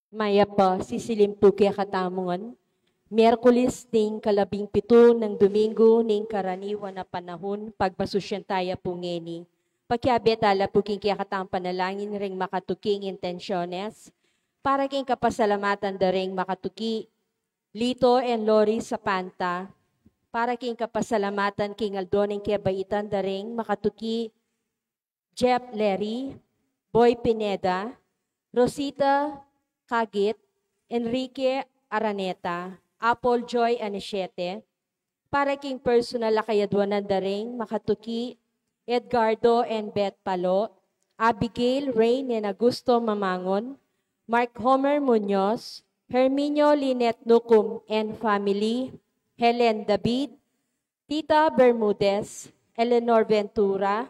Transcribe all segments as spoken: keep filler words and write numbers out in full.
Mayap a sisilim pu kekatamu ngan. Miyerkules ning kalabing pitu nang Domingo ning karaniwan a panahun, pagpasusyan taya pu ngeni. Pakiabe tala pu king kekatamung panalangin ring makatuking intensyones, para king kapasalamatan da ring makatuki Lito and Lori Sapanta, para king kapasalamatan king aldo ning kebaitan da ring makatuki Jep Leri, Boy Pineda, Rosita Kagit, Enrique Araneta, Apple Joy Anisiete, para king personal a kayadwanan da ring makatuki Edgardo and Beth Palo, Abigail Rain and Augusto Mamangon, Mark Homer Muñoz, Herminio Lynette Nucum and family, Helen David, Tita Bermudez, Eleanor Ventura,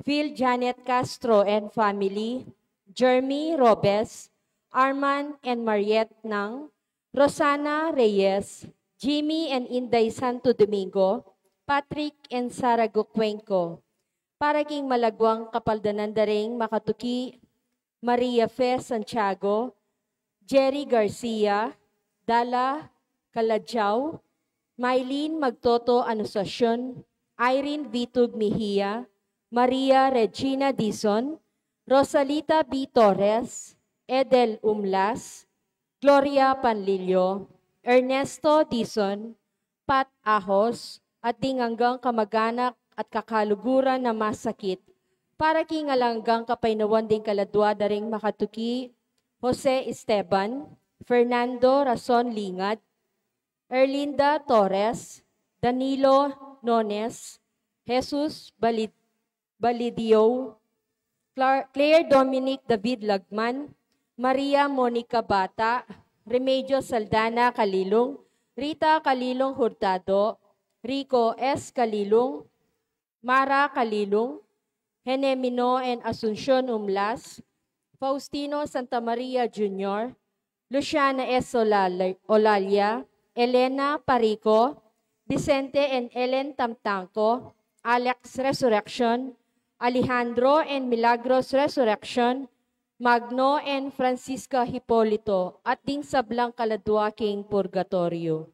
Phil Janet Castro and family, Jeremy Robes, Arman and Mariette Nang, Rosana Reyes, Jimmy and Inday Santo Domingo, Patrick and Sara Gucuenco. Para king malagwang kapaldanan da ring makatuki Maria Fe Santiago, Jerry Garcia, Dala Calajao, Mylene Magtoto Anunciacion, Irene Vitug Mejia, Maria Regina Dizon, Rosalita B Torres, Edel Umlas, Gloria Panlilio, Ernesto Dizon, Pat Ahos, at ding anggang kamaganak at kakaluguran na masakit, para king alang anggang kapaynawan ding kaladwa da ring makatuki Jose Esteban, Fernando Rason Lingad, Erlinda Torres, Danilo Nones, Jesus Balid Balidio, Cla- Claire Dominic David Lagman, Maria Monica Bata, Remedios Saldana Calilung, Rita Calilung Hurtado, Rico S Calilung, Mara Calilung, Henemino and Asuncion Umlas, Faustino Santa Maria Junior, Luciana S Olal- Olalia, Elena Parico, Vicente and Ellen Tamtangco, Alex Resurrection, Alejandro and Milagros Resurrection, Magno and Francisca Hipolito, at ding sablang kaladwa king purgatorio.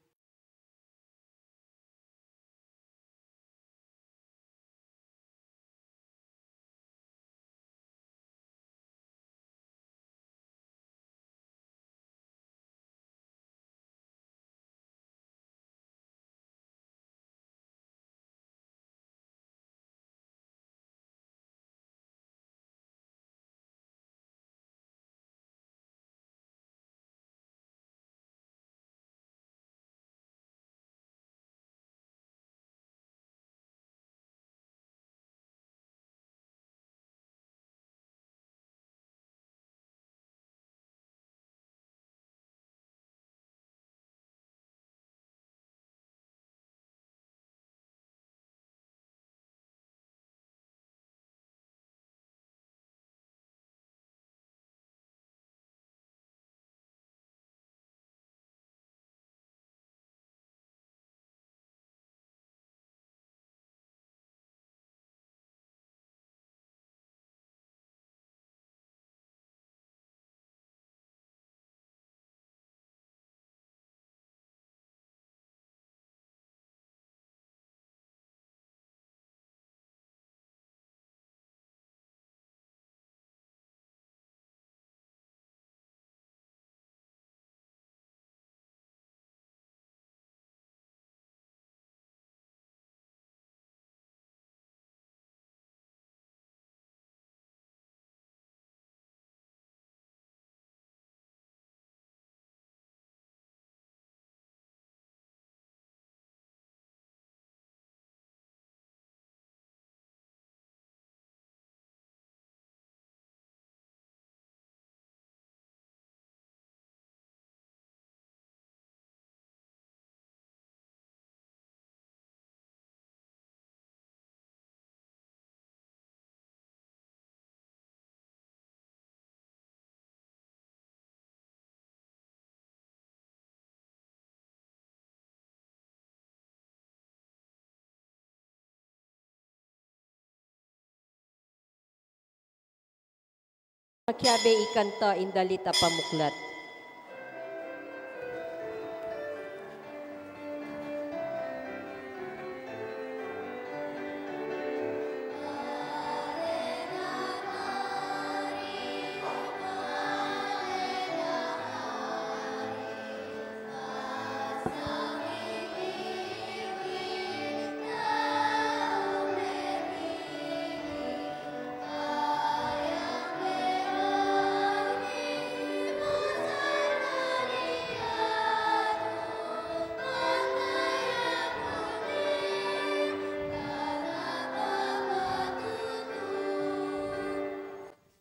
Makiabe ikanta ing dalit a pamuklat.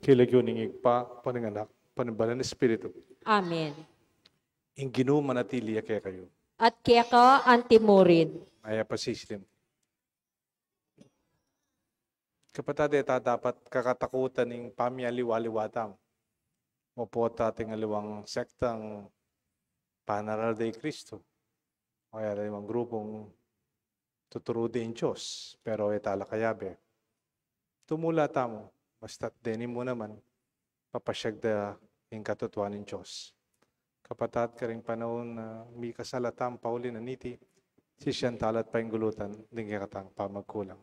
King lagyu ning Ibpa, ampo ning Anak, ampo ning Banal a Espiritu. Amen. Ing Ginu manatili ya kekayu. At keka antimurin. Mayap a sisilim. Kapatad, e ta dapat kakatakutan ing pamialiwa-liwa tamu. Mapu atin aliwang sektang panaral de Cristo. O ya aliwang grupung tuturu ding Dios, pero e ta la kayabe. Tumula tamu, basta't deni mu naman, papasyag da ing katutuan ning Dios. Kapatad, karing panaun a mikasala tamu, pauli na niti, sisian tala at painggulutan ding kekatang pamagkulang.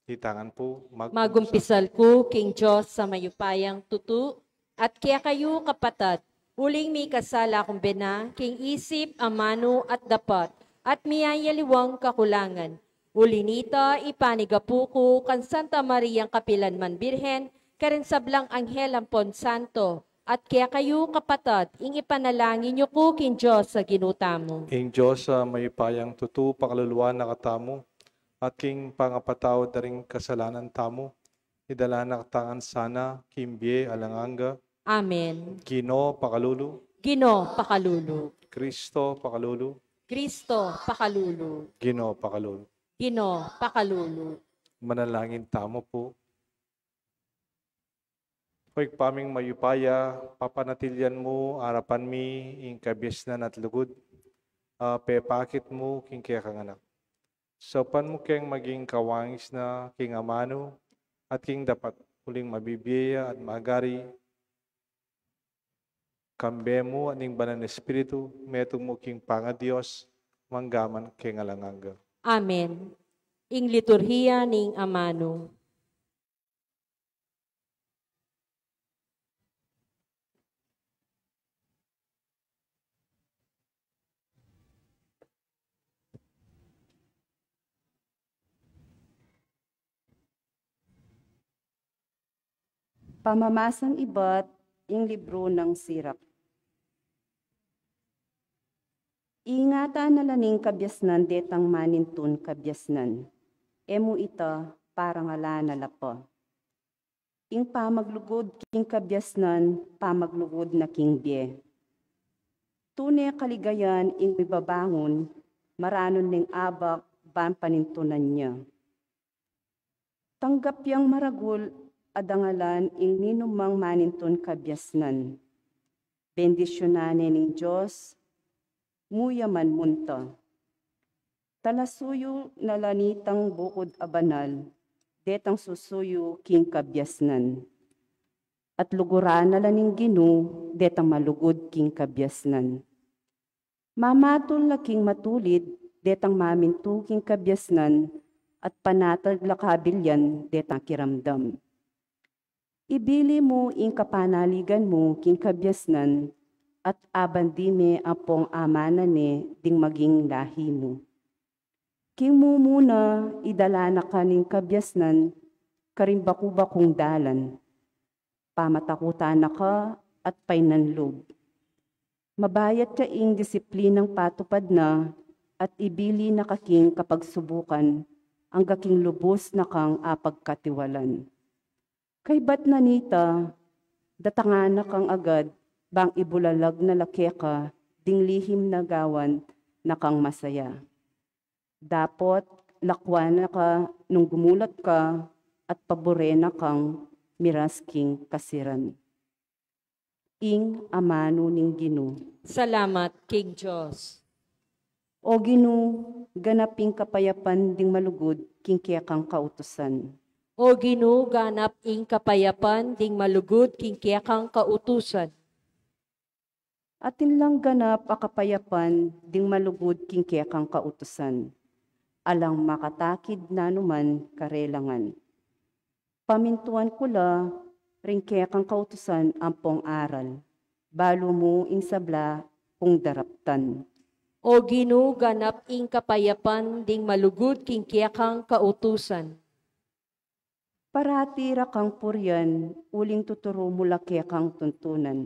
Itangan pu, mag- Magumpisal ku king Dios a mayupayang tutu, at kekayu, kapatad, uling mikasala kung bena king isip, amanu, at dapat, at miyayaliwang kakulangan. Uli nita, ipanigapu ku kang Santa Mariang kapilan man Birhen, karing sablang anghel ampon santo, at kekayu, kapatad, ing ipanalangin yu ku king Dios a Ginu tamu. Ing Dios a mayupayang tutu, pakaluluan na katamu, at king pangapatawad da ring kasalanan tamu, idala na katamu ngan sana king bie alang angga. Amen. Ginu, pakalulu. Ginu, pakalulu. Kristo, pakalulu. Kristo, pakalulu. Ginu, pakalulu. Ginu, pakalulu. Manalangin tamu pu. O Ibpa ming mayupaya, papanatilian mu arapan mi ing kabiasnan at lugud a pepakit mu king kekang anak. Saupan mu keng maging kawangis na king amanu at king dapat, uling mabibie ya at magari kambe mu at ning Banal a Espiritu, metung mu king pangaDios, mangga man king alang angga. Amen. Ing liturhiya ning amanu. Pamamasang ibat ing libru nang Sirak. Ingatan na la ning kabiasnan detang manintun kabiasnan, e mu ita parangalan a lapa. Ing pamaglugud king kabiasnan, pamaglugud na king bie. Tune kaligayan ing mibabangun, maranun neng abak ban panintunan ne. Tanggap yang maragul a dangalan ing ninumang manintun kabiasnan. Bendisyunan ne ning Dios, muya man munta. Talasuyu na la nitang bukud a banal detang susuyu king kabiasnan. At luguran na la ning Ginu detang malugud king kabiasnan. Mamatul na king matulid detang mamintu king kabiasnan, at panatag la kabilyan detang kiramdam. Ibili mu ing kapanaligan mu king kabiasnan, at abandi me ampong amanan ne ding maging lahi mu. King mumuna, idala na ka ning kabiasnan karing baku-bakung dalan. Pamatakutan na ka at painan lub. Mabayat ya ing disiplinang patupad na, at ibili na ka king kapagsubukan, angga king lubus na kang apagkatiwalan. Kaybat na nita, datangan na kang agad, bang ibulalag na la keka ding lihim na gawan na kang masaya. Dapot lakwan na ka nung gumulat ka, at pabure na kang miras king kasiran. Ing amanu ning Ginu. Salamat king Dios. O Ginu, ganap ing kapayapan ding malugud king kekang kautusan. O Ginu, ganap ing kapayapan ding malugud king kekang kautusan. Atin lang ganap a kapayapan ding malugud king kekang kautusan, alang makatakid nanuman karelangan. Pamintuan ku la ring kekang kautusan ampong aral, balu mu ing sabla kung daraptan. O Ginu, ganap ing kapayapan ding malugud king kekang kautusan. Parati ra kang purian, uling tuturu mu la kekang tuntunan.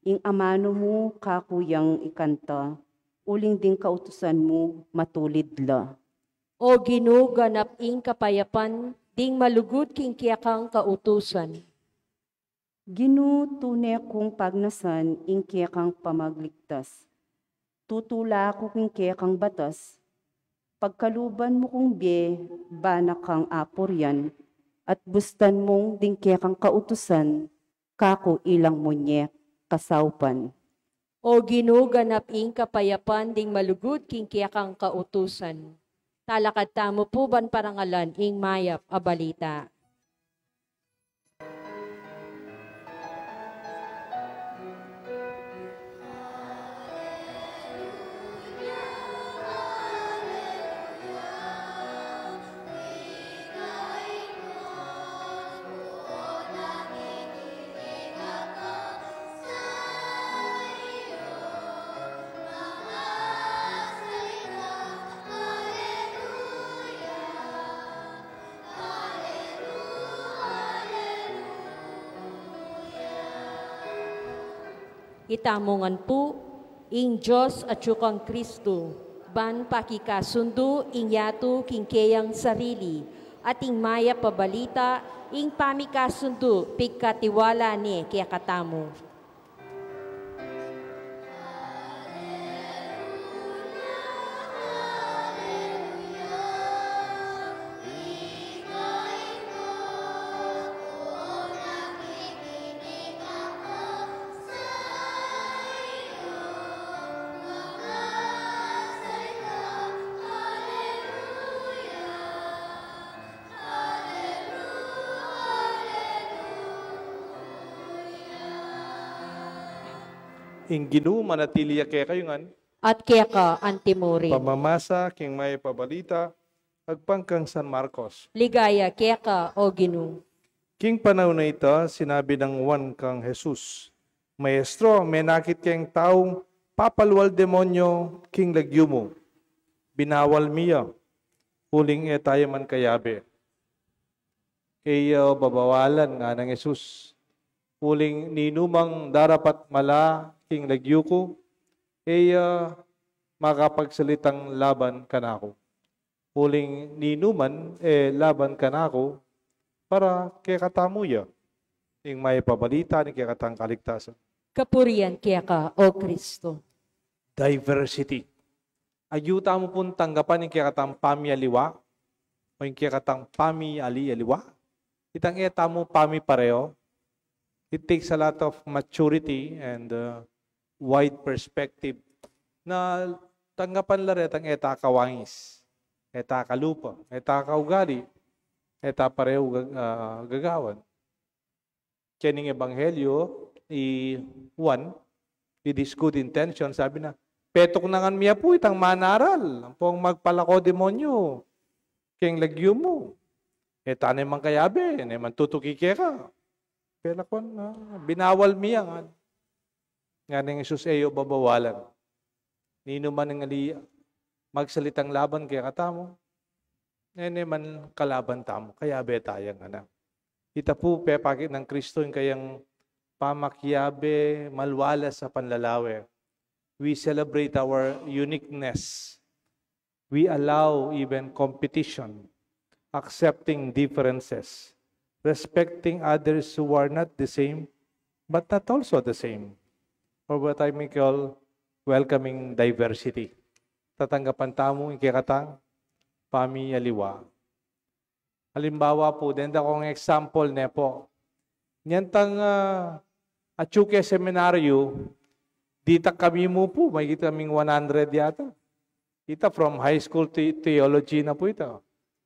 Ing amanu mu kaku yang ikanta, uling ding kautusan mu matulid la. O Ginu, ganap ing kapayapan ding malugud king kekang kautusan. Ginu, tune kung pagnasan ing kekang pamagligtas. Tutula ku king kekang batas. Pagkaluban mu kung bie, bana kang apurian, at bustan mung ding kekang kautusan, kaku ilang munye kasaupan. O Ginu, ganap ing kapayapan ding malugud king kekang kautusan. Talakad tamu pu ban parangalan ing mayap a balita. Itamu ngan pu, ing Dios atyu kang Kristu, ban pakikasundu ing yatu king keyang sarili, at ing mayap a balita, ing pamikasundu, pigkatiwala ne kekatamu. Ing Ginu manatili ya kekayu ngan. At keka antimurin. Pamamasa king mayap a balita agpang kang San Marcos. Ligaya keka, O Ginu. King panaun a ita, sinabi nang Juan kang Jesus, "Maestro, menakit keng taung papalwal demonyo king lagyu mu. Binawal mi ya, uling e taya man kayabe." "E yu babawalan," ngana nang Jesus, "uling ninumang darapat mala king lagyu ku, e ya makapagsalitang laban kanaku. Uling ninuman e laban kanaku, para kekatamu ya ing mayap a balita ning kekatang kaligtasan." Kapurian keka, O Kristu. Diversity. Agyu tamu pung tanggapan ing kekatang pamialiwa o ing kekatang pamiali-aliwa, itang e tamu pamipareho. It takes a lot of maturity and, uh, wide perspective na tanggapan la retang e ta kawangis, e ta kalupa, e ta kaugali, e ta pareho gag-, ah, gagawan. Kening ebanghelyo i Juan, with his good intention, sabi na, "Petuknangan mi ya pu itang manaral ampong magpalako demonyo keng lagyu mu. E ta ne man kayabe, e ne man tutuki keka." Pelakwan na, "Binawal mi ya," ngan. Ngana nang Jesus, "E yu babawalan. Ninuman ing ali magsalitang laban kekatamu, e ne man kalaban tamu, kayabe taya," ngana. Ita pu pepakit nang Kristo ing kayang pamakiyabe malwalas a panlalawe. We celebrate our uniqueness. We allow even competition, accepting differences, respecting others who are not the same, but not also the same. Or what I may call welcoming diversity. Tatanggapan tamu ing kekatang pamialiwa. Halimbawa pu, denda kong example ne pu. Nyang tang, ah, atyu ke seminaryu, ditak kami mu pu, mahigit kaming one hundred yata. Ita from high school the-, theology na pu ita.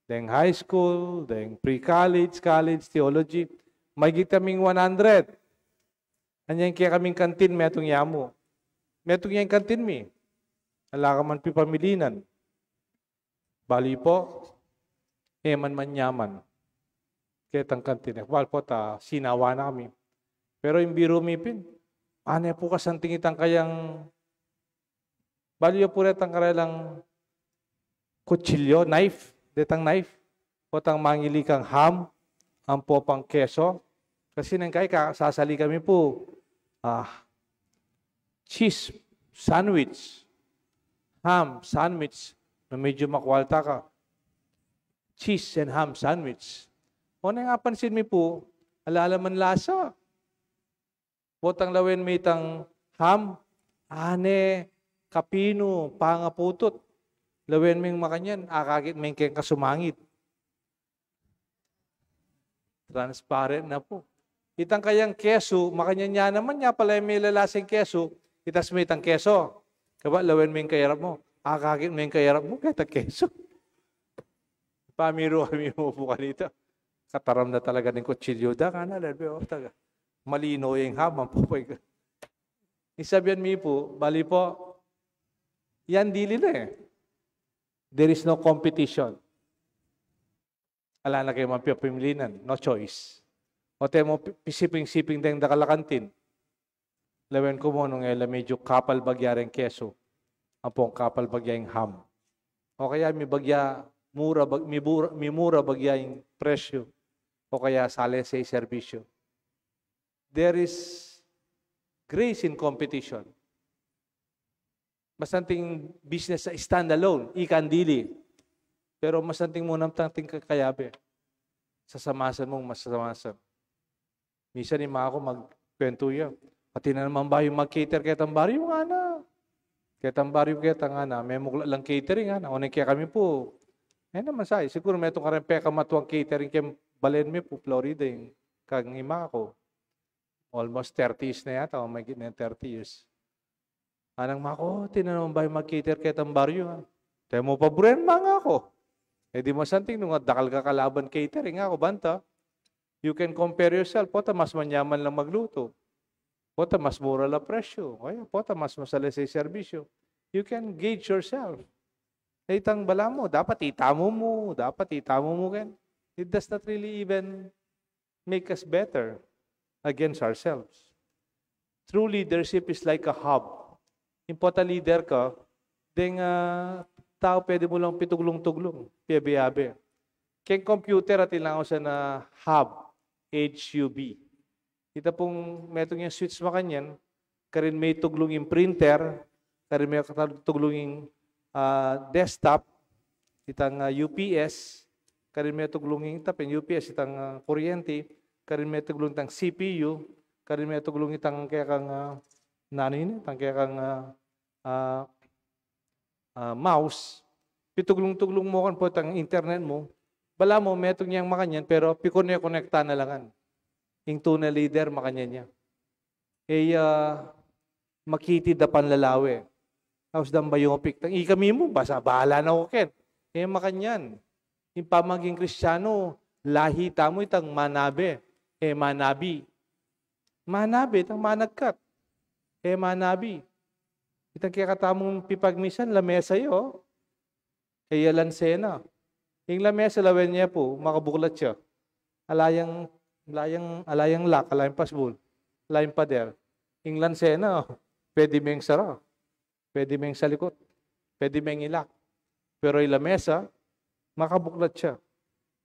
Deng high school, deng pre-college, college, theology. Mahigit kaming one hundred. Anya ing kekaming kantin, metung ya mu. Metung ya ing kantin mi. Ala ka man pipamilinan. Bali pu, e man manyaman ketang kantin e. Bali pu, ta sinawa na kami. Pero ing biru mi pin, mane pu kasanting itang kayang, bali yu pu retang karelang kutsilyo, knife, detang knife, potang mangili kang ham, ampo pang keso. Kasi neng kai ka, sasali kami pu, ah, cheese sandwich, ham sandwich, na medyo makwalta ka. Cheese and ham sandwich. O, neng apansin mi pu, ala la man lasa. Potang lawen me itang ham, ane, kapinu, pangaputut. Lawen meng makanyan, akakit meng keng kasumangit. Transparent na pu. Itang kayang kesu, makanyan ya naman, ya pala me lalaseng kesu, itas me itang kesu. Kaba, lawen meng kayarap mu, akakit meng kayarap mu, keta kesu. Pamiru kami mu pu kanita. Kataram na talaga ning kutsilyu da, ngana, lalbe, o, taga. Malino yang ham, ampo pa. Isabian mi pu, bali pu, yan dili na e. There is no competition. Ala na keng mapipimilinan, no choice. O, te mu pi-, pisiping-siping deng dakal a kantin. Lawen ku mu nung e la medyu kapal bagya reng kesu, ampong kapal bagya ing ham. O kaya mibagya, mura bag-, mibura, mimura bagya ing presyu. O kaya salese ing serbisyu. There is grace in competition. Masanting business a stand alone, ika dili. Pero masanting mu namtang ating kakayabe. Sasamasan mung masasamasan. Misan ing maku magkwentu ya. Atin na naman bayu mag-cater ketang baryu, ngana. Ketang baryu keta, ngana. Memukla lang catering, ngana. O neng kekami pu. E naman sa, siguru metung kareng pekamatuang catering keng balen mi pu, Florida, ing kang ima ku. Almost thirty years na yata, o mahigit na ing thirty years. Nganang maku, atin na naman bayu mag-cater ketang baryu, ha. Te mu pa buren, ngana ku. E di masanting nung dakal ka kalaban catering, ngana ku, banta. You can compare yourself. Pota mas manyaman lang magluto. Pota mas mura la presyu. O kaya, pota mas masalese ing serbisyu. You can gauge yourself. E itang balamu, dapat itamu mu, dapat itamu mu ken. It does not really even make us better against ourselves. True leadership is like a hub. Ing pota leader ka, deng, ah, tau pwede mu lang pituglung-tuglung, piabe-abe. Keng computer atin lang sana hub, H U B. Ita pung metung yang switch makanyan, karin me tuglung ing printer, karin me tuglung ing, ah, desktop, itang, ah, U P S, karin me tuglung ing, tapin U P S, itang, ah, kuryenti, karin me tuglung itang C P U, karin me tuglung itang kekang, ah, nanu ini, itang kekang, ah, ah, ah, mouse, pituglung-tuglung mu kan potang internet mu, balamu metung yang makanyan, pero pikone-konekta na la ngan. Ing tune leader makanyan ya. E ya makitid a panlalawe. Aus dang bayung a piktang, ikami mu, basa, bahala na ku ken. E makanyan. Ing pamaging Kristiano, lahi tamu itang manabe. E manabi. Manabe, itang managkat. E manabi. Itang kekatamung pipagmisan, lamesa ya, o. E ya lanse na. Ing lamesa, lawen ye pu, makabuklat ya. Ala yang, ala yang, ala yang lock, ala yang pasbul, ala yang pader. Ing lanse na, pwede meng sara, pwede meng salikut, pwede meng i-lock. Pero ing lamesa, makabuklat ya.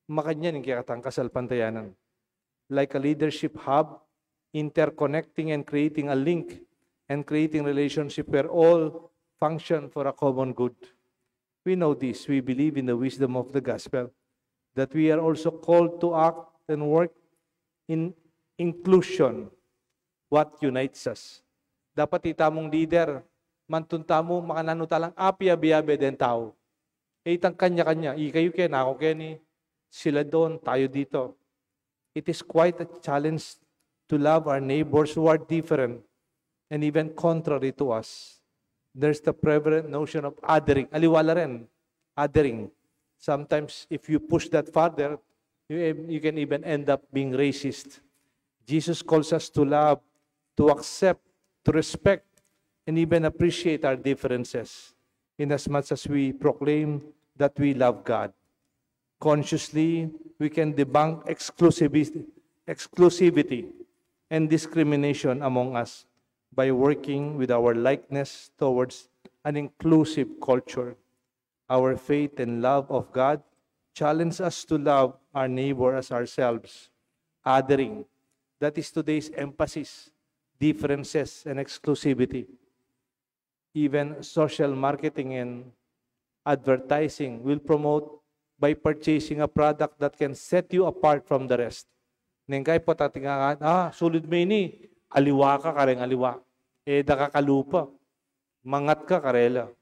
Makanyan ing kekatang kasalpantayanan. Like a leadership hub, interconnecting and creating a link and creating relationship where all function for a common good. We know this. We believe in the wisdom of the gospel, that we are also called to act and work in inclusion, what unites us. Dapat itamung leader, mantun tamu, makananu talang apiabe-abe deng tau. E itang kanya-kanya, ikayu keni, aku keni, sila doon, tayo dito. It is quite a challenge to love our neighbors who are different and even contrary to us. There's the prevalent notion of othering. Aliwa la rin, othering. Sometimes, if you push that further, you, you can even end up being racist. Jesus calls us to love, to accept, to respect, and even appreciate our differences, inasmuch as we proclaim that we love God. Consciously, we can debunk exclusivity, exclusivity and discrimination among us by working with our likeness towards an inclusive culture. Our faith and love of God challenge us to love our neighbor as ourselves. Othering, that is today's emphasis, differences, and exclusivity. Even social marketing and advertising will promote by purchasing a product that can set you apart from the rest. Neng kai patatingan, ah, sulid me ini, aliwa ka kareng aliwa. E da ka kalupa, mangat ka karela.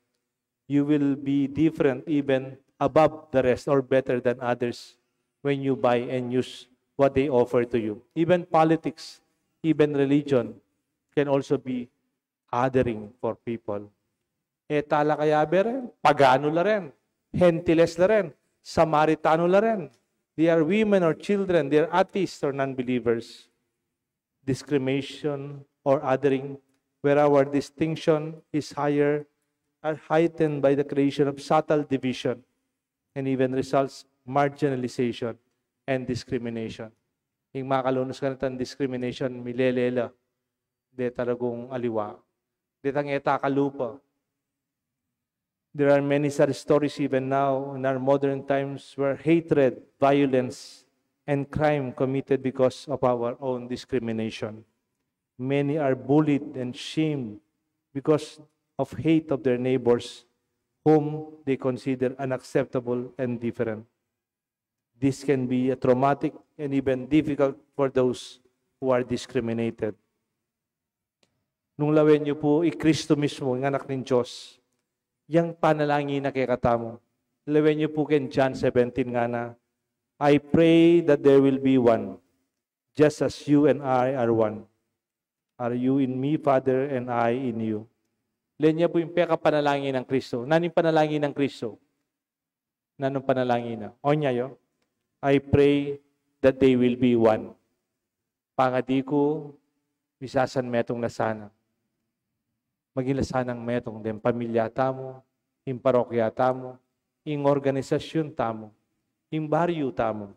You will be different, even above the rest or better than others when you buy and use what they offer to you. Even politics, even religion can also be othering for people. E tala kaya beren, pagano la ren, Gentiles la ren, Samaritano la ren. They are women or children, they are atheists or non-believers. Discrimination or othering, where our distinction is higher, are heightened by the creation of subtle division and even results marginalization and discrimination. Ing makalunus kanitang discrimination, milelela, de talagang aliwa, de tang eta kalupa. There are many such stories even now in our modern times where hatred, violence, and crime committed because of our own discrimination. Many are bullied and shamed because of hate of their neighbors whom they consider unacceptable and different. This can be a traumatic and even difficult for those who are discriminated. Nung lawen yu pu i Kristo mismo, ing Anak ning Dios, yang panalangin na kekatamu. Lawen yu pu ken John seventeen ngana, "I pray that there will be one, just as you and I are one. Are you in me, Father, and I in you?" Lawen ya pu ing pekapanalangin nang Kristo. Nanu ing panalangin nang Kristo? Nanung panalangin na? Onya yu, "I pray that they will be one." Pangadi ku, misasan metung na sana. Maging la sanang metung deng pamilya tamu, ing parokya tamu, ing organisasyun tamu, ing baryu tamu,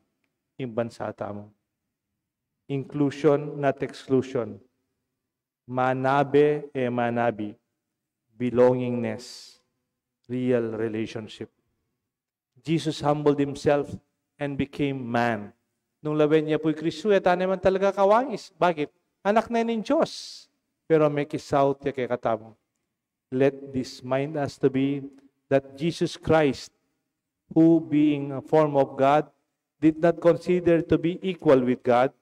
ing bansa tamu. Inclusion, not exclusion. Manabe e manabi. Belongingness. Real relationship. Jesus humbled himself and became man. Nung lawen ya pu i Kristo, e tana man talaga kawangis. Bakit? Anak na ning Dios. Pero mekisaut ya kekatamu. Let this mind us to be that Jesus Christ, who being a form of God, did not consider to be equal with God,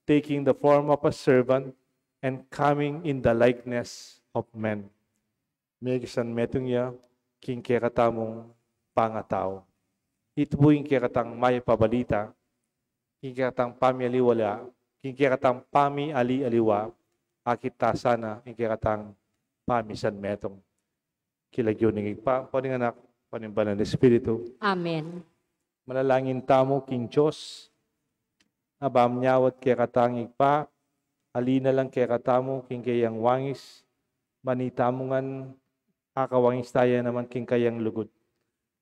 taking the form of a servant and coming in the likeness of men. Mekisan metung ya king kekatamung pangatau. Itu pu ing kekatang mayap a balita, king kekatang pamialiwala, king kekatang pamiali-aliwa, akit ta sana ing kekatang pamisan metung. King lagyu ning Ibpa, ampo ning Anak, ampo ning Banal a Espiritu. Amen. Manalangin tamu king Dios, Abang manyawad kekatang Ibpa, ali na lang kekatamu king kayang wangis, ban itamu ngan akawangis ta ya naman king kayang lugud.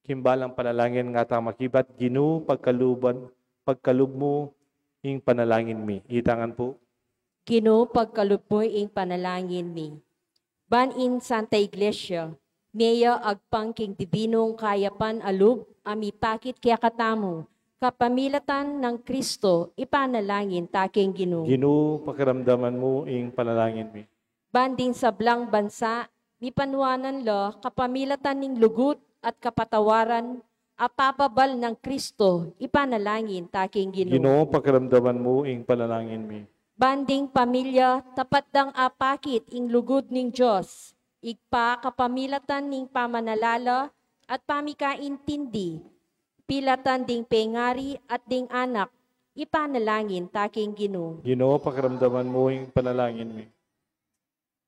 King balang panalangin ngan ta makibat, Ginu, pagkaluban, pagkalub mu ing panalangin mi. Ita ngan pu. Ginu, pagkalub mu ing panalangin mi. Ban ing Santa Iglesia, meya agpang king dibinung kayapan a lub a mipakit kekatamu, kapamilatan nang Kristo, ipanalangin ta king Ginu. Ginu, pakiramdaman mu ing panalangin mi. Ban ding sablang bansa, mipanuanan la kapamilatan ning lugud at kapatawaran a papabal nang Kristo, ipanalangin ta king Ginu. Ginu, pakiramdaman mu ing panalangin mi. Ban ding pamilya, tapat dang apakit ing lugud ning Dios, Ibpa, kapamilatan ning pamanalala at pamikaintindi, pilatan ding pengari at ding anak, ipanalangin ta king Ginu. Ginu, pakiramdaman mu ing panalangin mi.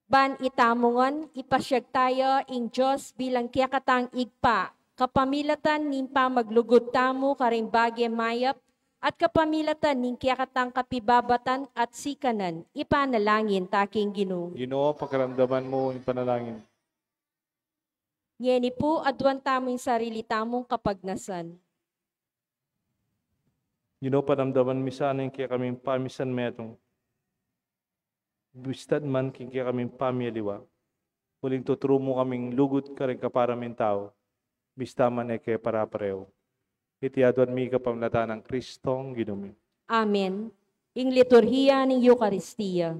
Ban itamu ngan, ipasyag ta ya ing Dios bilang kekatang Ibpa, kapamilatan ning pamaglugud tamu karing bage mayap, at kapamilatan ning kekatang kapibabatan at sikanan, ipanalangin ta king Ginu. Ginu, pakiramdaman mu ing panalangin. Ngeni pu, aduan tamu ing sarili tamung kapagnasan. Ginu, paramdaman mi sana ing kekaming pamisan metung. Bista't man king kekaming pamialiwa. Uling tuturu mu kaming lugud karing kapara ming tau, bista man e ke para-pareu. Iti aduan mi kapamilatan nang Kristong Ginu mi. Amen. Ing liturhiya ning Eukaristia.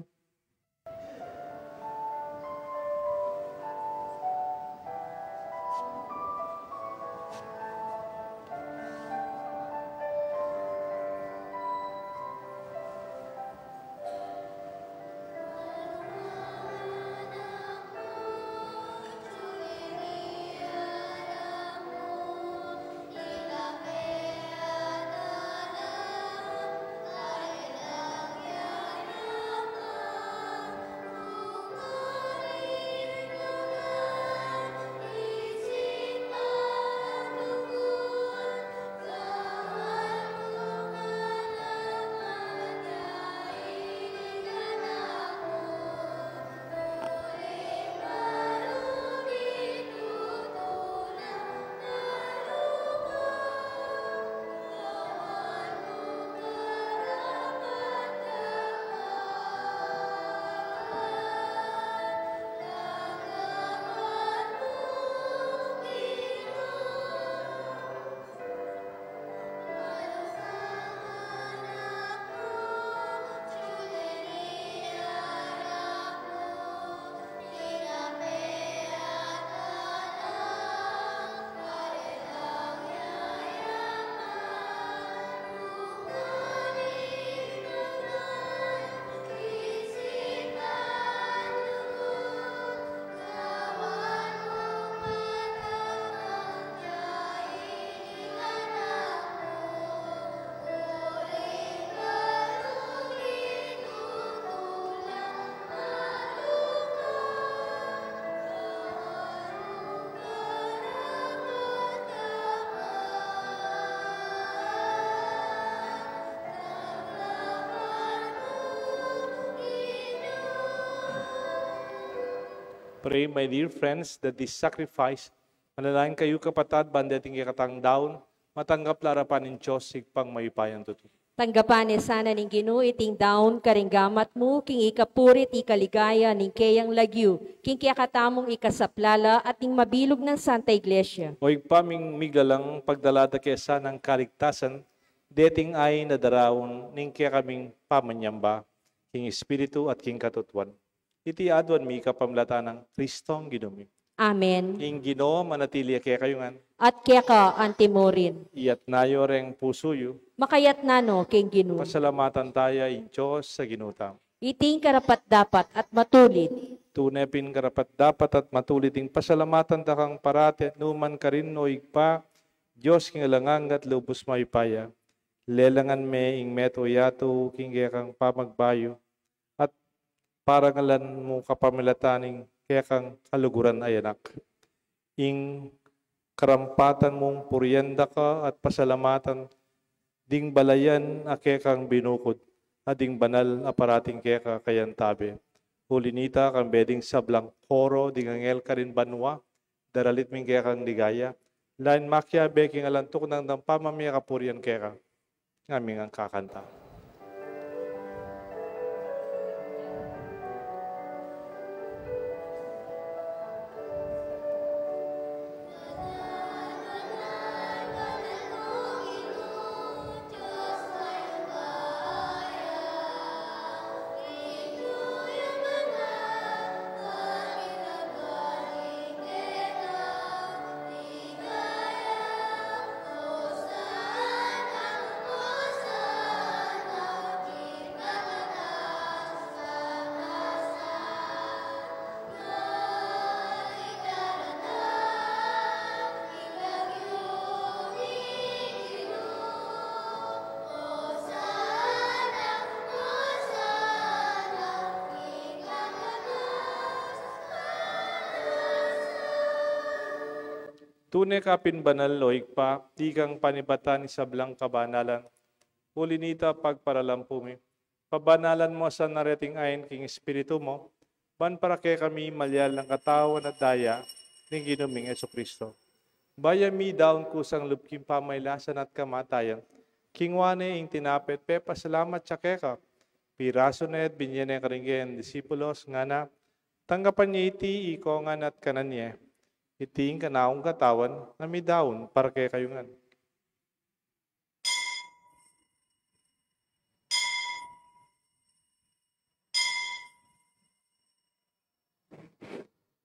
pray, my dear friends, that this sacrifice, manalangin kayu kapatad, ban deting kekatang daun, matanggap la arapan ning Dios Ibpang mayupayang tutu. Tanggapan ne sana ning Ginu iting daun karing gamat mu, king ikapuri't ikaligaya ning keyang lagyu, king kekatamung ikasaplala at ning mabilug nang Santa Iglesia. O Ibpa ming miglalang, pagdala da ke sanang kaligtasan, deting ain a daraun ning kekaming pamanyamba, king espiritu at king katutuan. Iti aduan mi kapamilatan nang Kristong Ginu mi. Amen. Ing Ginu manatili ya kekayu ngan. At keka antimurin. Iyatas yu reng pusu yu. Makayatas no king Ginu. Pasalamatan taya ing Dios a Ginu tamu. Iti ing karapat-dapat at matulid. Tune pin karapat-dapat at matulid ing pasalamatan da kang parati at nukarin man, O Ibpa, Dios king alang angga at lubus mayupaya. Lelangan me ing metung yatu king kekang pamagbayu at parangalan mu kapamilatan ning kekang kaluguran a Anak. Ing karampatan mung purian da ka at pasalamatan ding balayan a kekang binukud, at ding banal a parating keka kayantabe. Uli nita, kambe ding sablang koro ding anghel karin banua, daralit mi ing kekang ligaya, lain makiabe king alang tuknang dang pamamie kapurian keka. Ngaming ngan kakanta. Tune ka pin banal, o Ibpa, ikang panibatan ning sablang kabanalan. Uli nita, pagparalampu mi, pabanalan mu sa na reting ain king Espiritu mu, ban para kekami malyari lang katawan at daya ning Ginu ming Jesucristo. Bayu ya midaun kusang lub king pamailasan at kamatayan, kinua ne ing tinape at pepasalamat ya keka, pirasu ne at binye ne karing keyang disipulos, ngana, tanggapan ye iti ikongan at kanan ye. Iti ing kanakung katawan a midaun para kekayu ngan.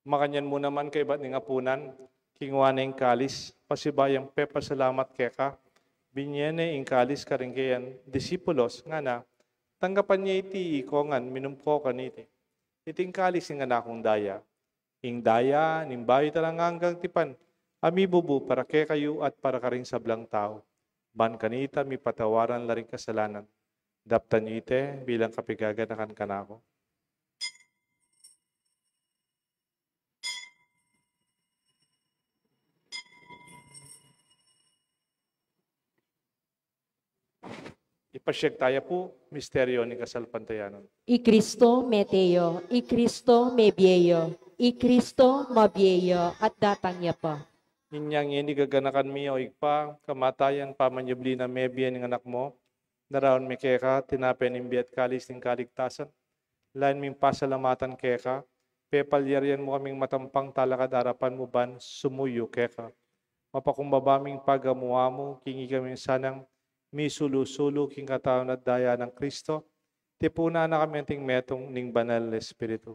Makanyan mu naman kaybat ning apunan, kinua ne ing kalis, pasibayu yang pepasalamat keka, binye ne ing kalis karing keyang disipulos, ngana, tanggapan ye iti ikongan, minum ko kaniti. Iti ing kalis ning kanakung daya. Ing daya ning bayu at alang anggang tipan, a mibubu para kekayu at para karing sablang tau. Ban kanita mipatawaran la ring kasalanan. Daptan yu iti bilang kapaganakan kanaku. Ipasyag taya pu, misteryu ning kasalpantayanan. I Kristo mete ya, i Kristo mebie ya, i Kristo mabie ya, at datang ya pa. Inya ngeni gaganakan mi, o Ibpa, kamatayan, pamanyubli nang mebie ning Anak mu, daraun mi keka tinape ning bie at kalis ning kaligtasan, lain ming pasalamatan keka, pepalyarian mu kaming matampang talakad king arapan mu ban sumuyu keka. Mapakumbaba ming pagamu-amu, king ikami sanang misulu-sulu king katawan at daya nang Kristo, tipunan na kami anting metung ning Banal a Espiritu.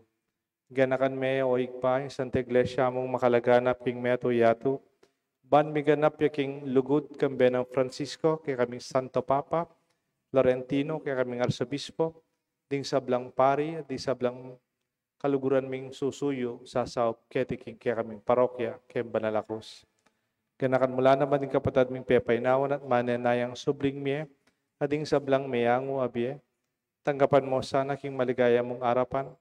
Ganakan me, o Ibpa, ing Santa Iglesia mung makalaganap king metung yatu, ban miganap ya king lugud kambe nang Francisco, kekaming Santo Papa, Florentino, kekaming Arsobispo, ding sablang pari, at ding sablang kaluguran ming susuyu sasaup keti king kekaming parokya, keng Banal a Krus. Ganakan mu la naman ding kapatad ming pepainawan at manenayang subling mie, at ding sablang meyangu a bie. Tanggapan mu sana king maligaya mung arapan,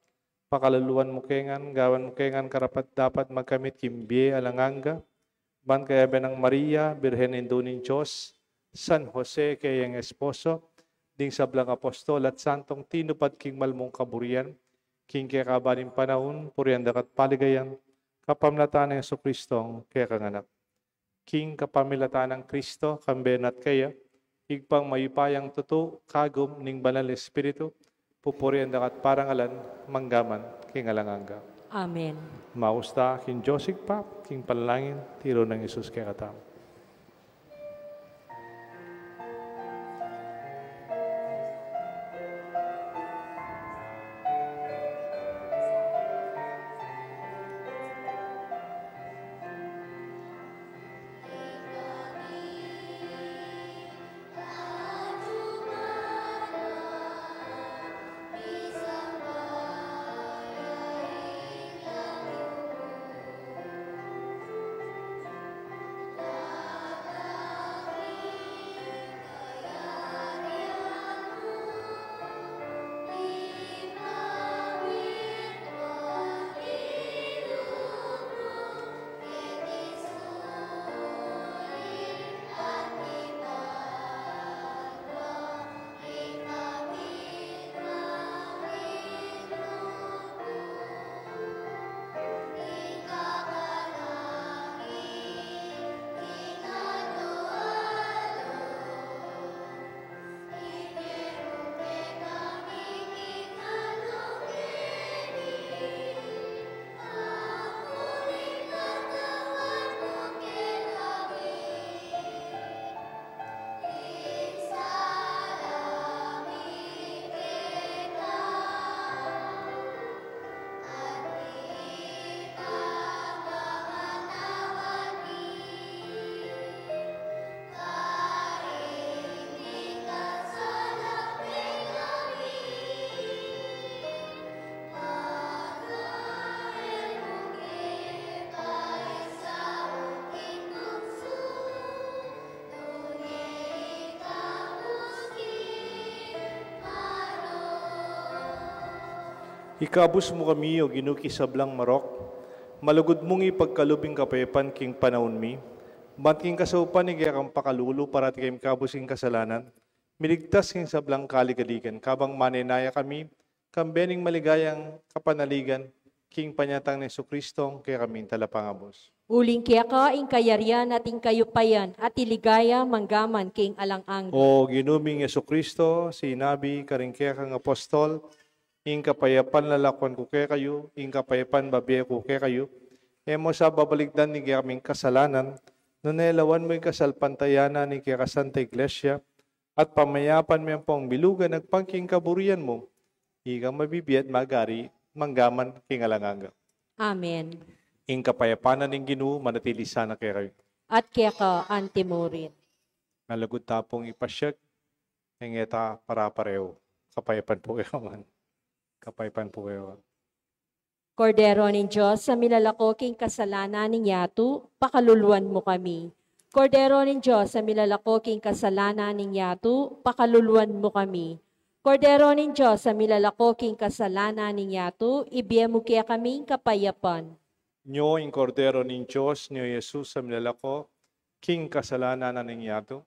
pakaluluan mu ke ngan, gawan mu ke ngan karapat-dapat magkamit king bie alang angga, ban kayabe nang Maria, Birhen Indu ning Dios, San Jose, keyang esposo, ding sablang apostol at santong tinupad king mal mung kaburian, King kekabaling panaun, purian da ka at paligayan, kapamilatan nang Jesucristo, kekang Anak. King kapamilatan nang Kristo, kambe na at keya, Ibpang mayupayang tutu, kagum ning Banal Espiritu, pupurian da ka at parangalan, mangga man king alang angga. Amen. Maus ta king Dios Ibpa, king panalangin, tiru nang Jesus kekatamu. Ikabus mu kami, O Ginu, king sablang marok, malugud mung ipagkalub ing kapayapan king panaun mi, ban king kasaupan ning kekang pakalulu parati kaming ikabus king kasalanan, miligtas king sablang kaligaligan, kabang manenaya kami, kambe ning maligayang kapanaligan, king panyatang nang Jesucristo, kekaming talapangabus. Uling keka ing kayarian at ing kayupayan at ing ligaya mangga man king alang angga. O Ginu ming Jesucristo, sinabi karing kekang apostol, ing kapayapan lalakwan ku kekayu, ing kapayapan babie ku kekayu, e mu sa babalikdan ing kekaming kasalanan, nune lawan mu ing kasalpantayanan ning kekang Santa Iglesia, at pamayapan me ampong milugan agpang king kaburian mu, ikang mabibie at magari, mangga man king alang angga. Amen. Ing kapayapan na ning Ginu, manatili sana kekayu. At keka antimurin. Malugud ta pung ipasiag, e neta para-pareho. Kapayapan pu kekayu ngan. Kapayapan pu kekayu ngan. Kordero ning Dios, a milalako king kasalanan ning yatu, pakaluluan mu kami. Kordero ning Dios, a milalako king kasalanan ning yatu, pakaluluan mu kami. Kordero ning Dios, a milalako king kasalanan ning yatu, ibie mu kekami ing kapayapan. Nyo ing Kordero ning Dios, nyo Jesus, a milalako king kasalanan ning yatu.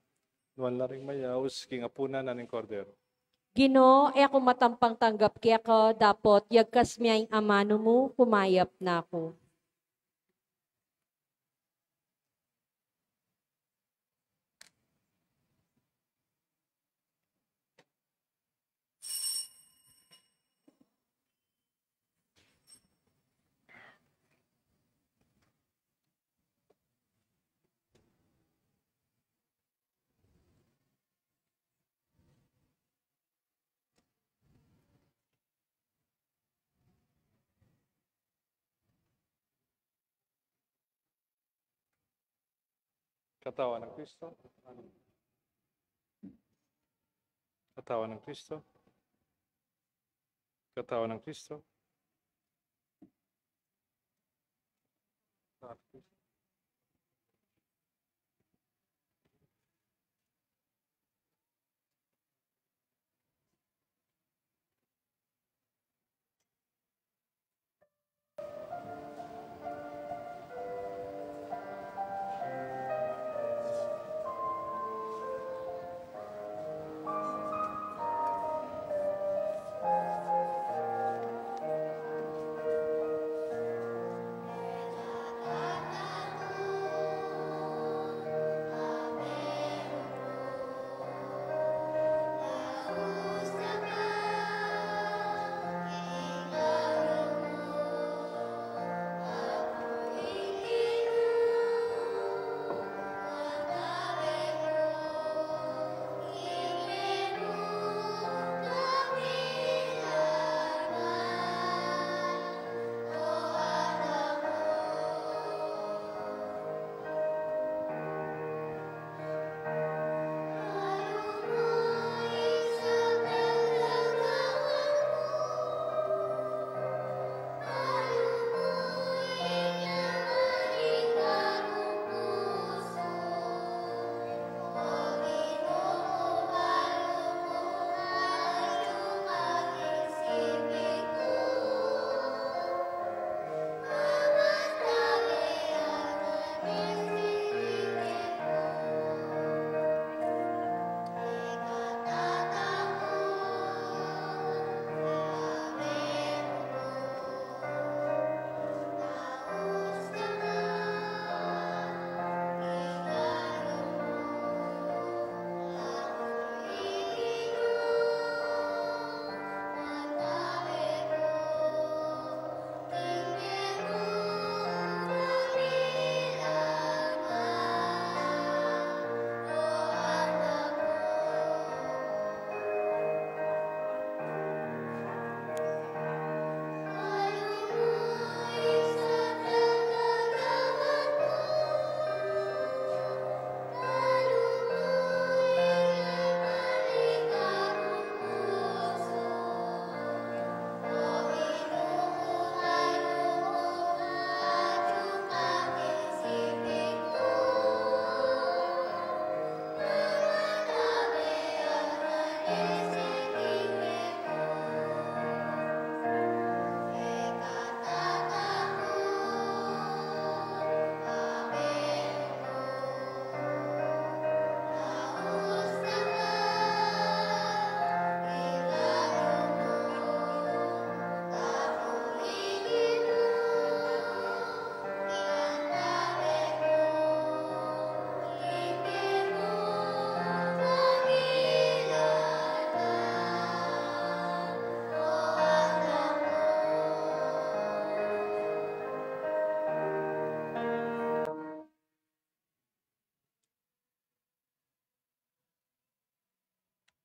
Nuan la ring mayaus king apunan na ning Kordero. Ginu, e ku matampang tanggap keka, dapot yagkas me ing amanu mu, kumayap na ku. Katawan nang Kristo. Katawan nang Kristo. Katawan nang Kristo.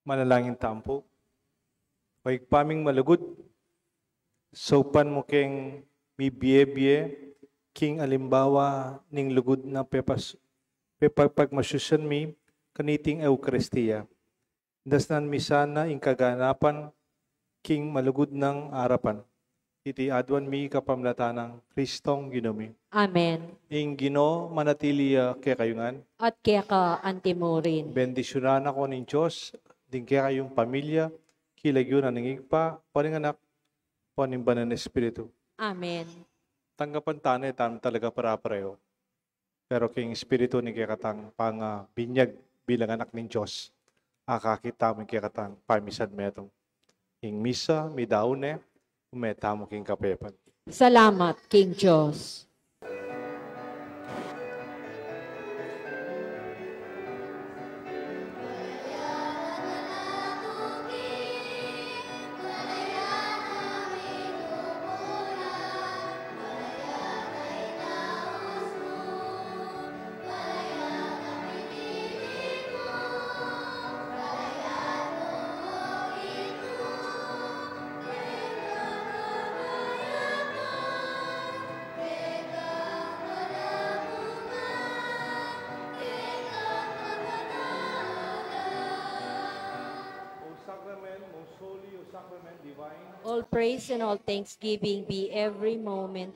Manalangin tamu pu. O Ibpa ming malugud, saupan mu keng mibie-bie king alimbawa ning lugud na pepas-, pepagmasusian mi kaniting Eukaristia. Dasnan mi sana ing kaganapan king malugud nang arapan. Iti aduan mi kapamilatan nang Kristong Ginu mi. Amen. Ing Ginu manatili ya kekayu ngan. At keka antimurin. Bendisyunan na kayu ning Dios, ding kekayung pamilya, king lagyu na ning Ibpa, o ning Anak, o ning Banal a Espiritu. Amen. Tanggapan tane, tamu talaga para-pareho. Pero king espiritu ning kekatang pangabinyag bilang anak ning Dios, akakit tamu ing kekatang pamisan metung. Ing misa, midaun ne, ume tamu king kapayapan. Salamat king Dios. O sacrament most holy, O sacrament divine. All praise and all thanksgiving be every moment